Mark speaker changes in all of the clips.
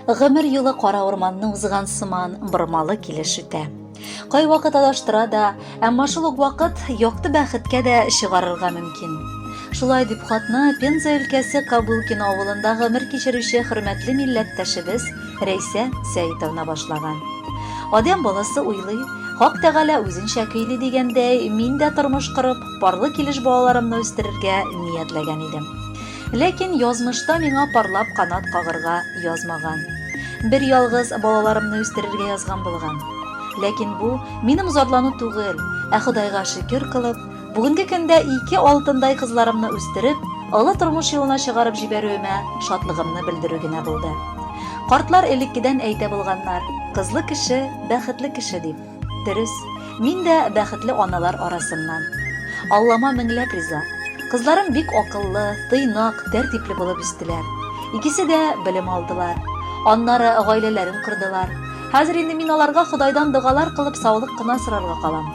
Speaker 1: Гомер юлы кара урманны узган сыман бормалы килеш үтә. Кайвакыт адаштыра да, әмма шул ук вакыт якты бәхеткә дә чыгарырга мөмкин. Шулай дип хатны Пенза өлкәсе Кобылкино авылында гомер кичерүче хөрмәтле милләттәшебез Рәйсә Сәитовна башлаган. Адәм баласы уйлый, Хак Тәгалә үзенчә көйли дигәндәй, мин дә тормыш корып, парлы килеш балаларымны үстерергә ниятләгән идем. Ләкин язмышта миңа парлап канат кагырга язмаган. Бер ялгыз балаларымны үстерергә язган булган. Ләкин бу минем зарлану түгел, ә Ходайга шөкер кылып, бүгенге көндә ике алтындай кызларымны үстереп, олы тормыш юлына чыгарып җибәрүемә шатлыгымны белдерү генә булды. Картлар элеккедән әйтә булганнар, кызлы кеше, бәхетле кеше дип. Дөрес, мин дә бәхетле аналар арасыннан. Аллама меңләп риза. Кызларым бик акыллы, тыйнак, тәртипле булып үстеләр. Икесе дә белем алдылар. Аннары гаиләләрен кордылар. Хәзер инде мин аларга Ходайдан догалар кылып саулык кына сорарга калам.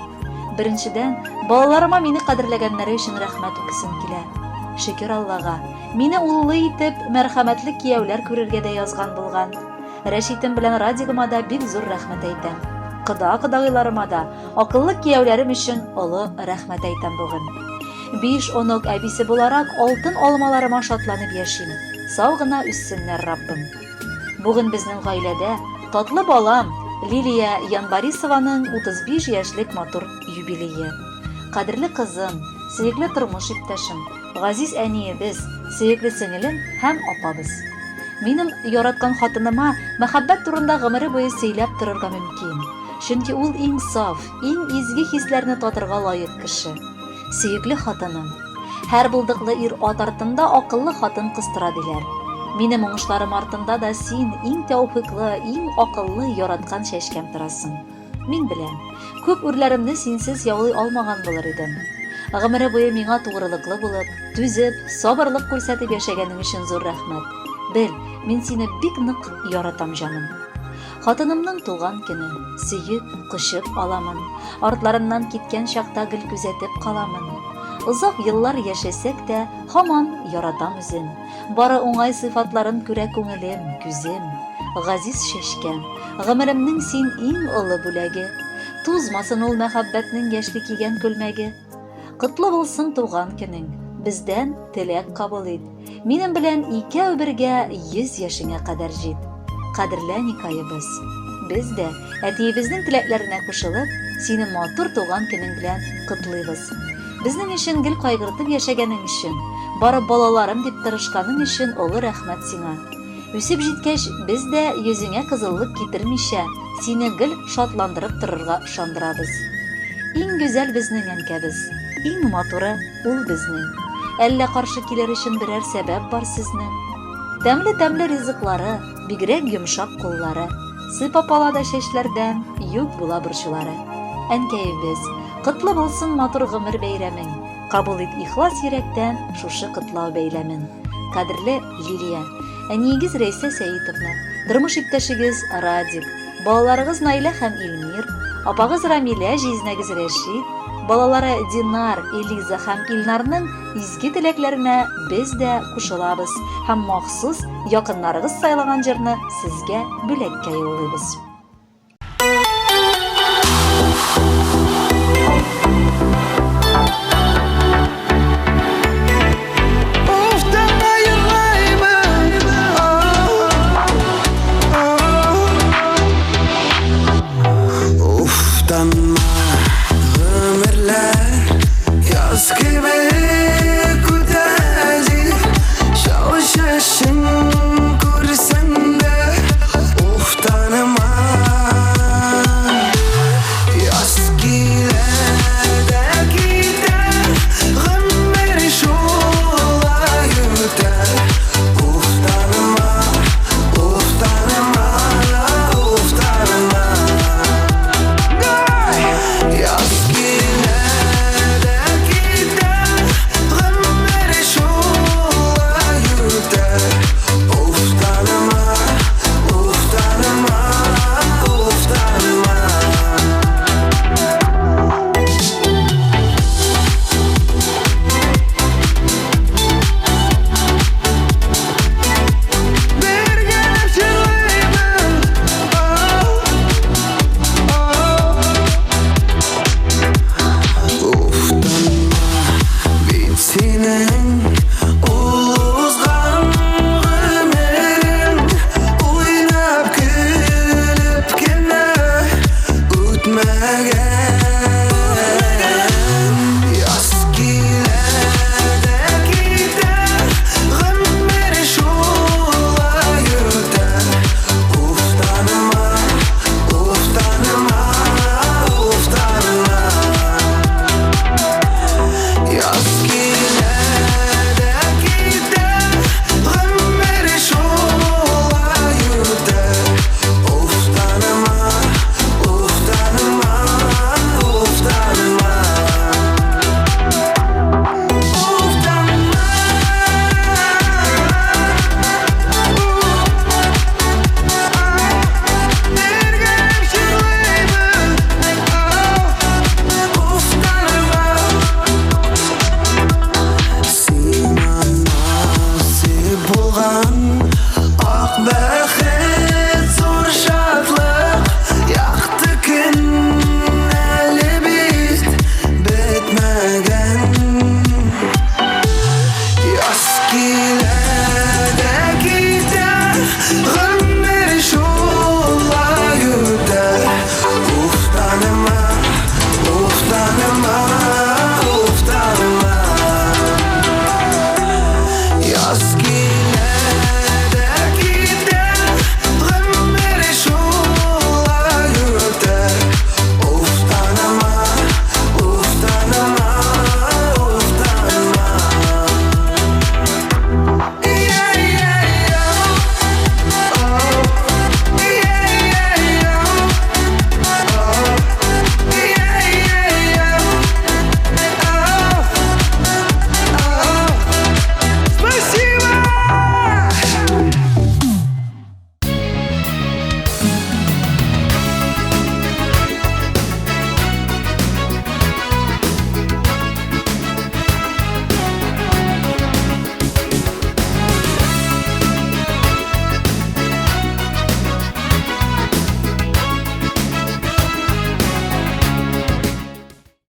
Speaker 1: Беренчедән, балаларыма мине кадерләгәннәре өчен рәхмәт укысым килә. Шөкер Аллага, мине уллы итеп, мәрхәмәтле кияүләр күрергә дә язган булган. Рәшитем белән Радигыма да бик зур рәхмәт әйтәм. Кода-кодагыйларыма да акыллы кияүләрем өчен олы рәхмәт әйтәм бүген. Биш онык әбисе буларак алтын алмаларыма шатланып яшим. Сау гына үссеннәр, Раббым. Бүген безнең гаиләдә татлы балам Лилия Янбарисованың 35 яшьлек матур юбилее. Кадерле кызым, сөекле тормыш иптәшем, Газиз әниебез, сөекле сеңелем һәм апабыз. Минем яраткан хатыныма мәхәббәт турында гомере буе сөйләп торырга мөмкин. Чөнки ул иң саф, иң изге хисләрне татырга лаек кеше. Сөекле хатыным. Һәр булдыклы ир-ат артында акыллы хатын-кыз тора диләр. Минем уңышларым артында да син, иң тәүфыйклы, иң акыллы, яраткан чәчкәм торасың. Мин беләм, күп үрләремне синсез яулый алмаган булыр идем. Гомере буе миңа тугрылыклы булып, түзеп, сабырлык күрсәтеп яшәгәнең өчен зур рәхмәт. Бел, мин сине бик нык яратам, җаным. Хатынымның туган көне, сөеп, кочып аламын. Артларыннан киткән чакта гел күзәтеп каламын. Озак еллар яшәсәк тә, һаман яратам үзен. Бары уңай сыйфатларын күрә күңелем, күзем. Газиз чәчкәм, гомеремнең син иң олы бүләге. Тузмасын ул мәхәббәтнең яшьли кигән күлмәге. Котлы булсын туган көнең, бездән теләк кабул ит. Минем белән икәү бергә 100 яшеңә кадәр җит. Кадерле әникаебыз, без дә, әтиебезнең теләкләренә кушылып, сине матур туган көнең белән котлыйбыз. Безнең өчен гел кайгыртып яшәгәнең өчен, бары балаларым дип тырышканың өчен олы рәхмәт сиңа. Үсеп җиткәч, без дә йөзеңә кызыллык китермичә, сине гел шатландырып торырга ышандырабыз. Иң гүзәл безнең әнкәбез, иң матуры ул безнең. Әллә каршы килер өчен берәр сәбәп бар сезнең? Тәмле-тәмле ризыклары, бигрәк йомшак куллары. Сыйпап ала да чәчләрдән, юк була борчулары. Әнкәебез, котлы булсын матур гомер бәйрәмең, кабул ит ихлас йөрәктән шушы котлау бәйләмен. Кадерле Лилия, әниегез Рәйсә Сәитовна, тормыш иптәшегез Радик, балаларыгыз Наилә һәм Илмир, апагыз Рамилә, җизнәгез Рәшит, балалары Динар, Элиза һәм Илнарның изге теләкләренә без дә кушылабыз һәм махсус якыннарыгыз сайлаган җырны сезгә бүләккә юллыйбыз.